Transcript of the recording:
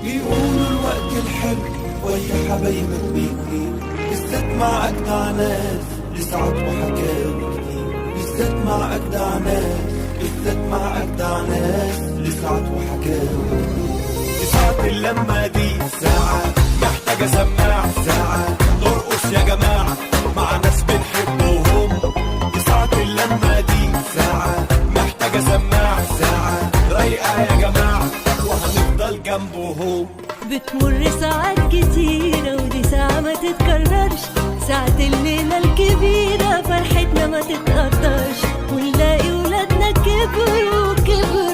بيقولوا الوقت الحلو ويا حبايبك بيطير، بالذات مع أجدع ناس لساعات وحكاوي كتير، بالذات مع أجدع ناس، بالذات مع أجدع ناس لساعات وحكاوي كتير. ساعة اللمة دي ساعة محتاجة سماعة، ساعة نرقص يا جماعة مع ناس بنحبهم. ساعة اللمة دي ساعة محتاجة سماعة، ساعة رايقة يا جماعة وهنفضل جنبهم. بتمر ساعات كتيرة ودي ساعة ما تتكررش، ساعة الليلة الكبيرة فرحتنا ما تتقدرش، ونلاقي ولادنا كبروا كبروا.